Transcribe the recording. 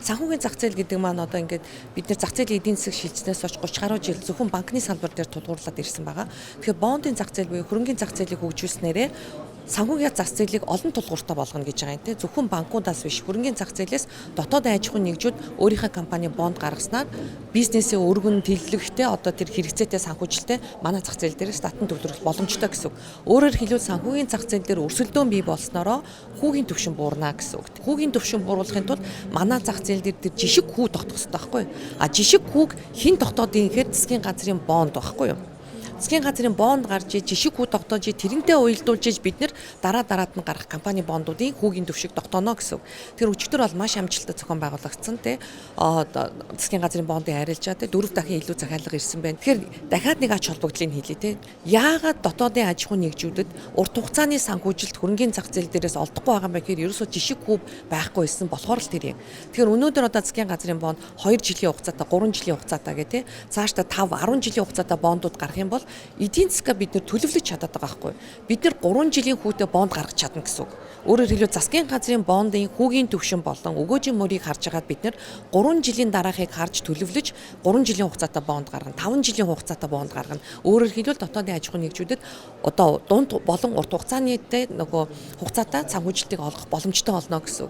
Санхүүгийн зах зээл гэдэг маань одоо ингээд бид нэр зах зээлийн эдийн засаг шилжснээс хойш 30 гаруй жил зөвхөн банкны салбар дээр тулгуурлаад ирсэн байгаа. Тэгэхээр бондын зах зээл буюу хөрөнгийн зах зээлийг хөгжүүлснээрээ санхүүгийн зах зээлийг олон тулгууртай болгоно гэж байгаа юм те. Зөвхөн банкудаас биш, хөрөнгийн зах зээлээс дотоод аж ахуйн нэгжүүд өөрийнхөө компани бонд гаргаснаар бизнесээ өргөн тэллэхтэй, одоо тэр хэрэгцээтэй санхүүжилттэй манай зах зээл дээрээс татан төвлөрөх боломжтой гэсэн үг. Өөрөөр хэлбэл, санхүүгийн зах зээл дээр өрсөлдөөн бий болсноороо хүүгийн түвшин буурна гэсэн үг. Хүүгийн түвшин бууруулахын тулд манай зах зээл дээр тэр жишг хүү тогтох хэрэгтэй байхгүй юу? А жишг хүүг хэн тогтоодгийг гэхээр засгийн газрын бонд байхгүй юу? Засгийн газрын бонд гарч иж, жишг хүү тогтоож, тэрнтэй уялдуулж иж бид нэр дараа дараад нь гарах компани бондуудын хүүгийн түвшиг тогтооно гэсэн үг. Тэр өчигдөр бол маш амжилттай зохион байгуулагдсан те. Засгийн газрын бондын арилжаа те, дөрөв дахин илүү захиалга ирсэн байна. Тэгэхээр дахиад нэг ач холбогдлыг хэлье те. Яагаад дотоодын аж ахуйн нэгжүүдэд урт хугацааны санхүүжилт хөрөнгийн зах зээл дээрээс олдохгүй байгаа юм бэ гэхээр ерөөсөө жишг хүү байхгүй байсан болохоор л тэр юм. Тэгэхээр өнөөдөр одоо засгийн газрын бонд 2 жилийн хугацаатай, 3 жилийн хугацаатай гэх те. Цаашдаа 5, 10 жилийн хугацаатай бондууд гарах юм бол эдийн засгаа бид нэр төлөвлөж чадаад байгаа байхгүй. Бид нэр 3 жилийн хүүтэй бонд гаргаж чадна гэсэн үг. Өөрөөр хэлбэл, засгийн газрын бондын хүүгийн түвшин болон өгөөжийн мөрийг харж агаад бид нэр 3 жилийн дараахыг харж төлөвлөж, 3 жилийн хугацаатай бонд гаргана, 5 жилийн хугацаатай бонд гаргана. Өөрөөр хэлбэл, дотоодын аж ахуйн нэгжүүдэд одоо дунд болон урт хугацааны нөгөө хугацаатай санхүүжилтийг олгох боломжтой болно гэсэн үг.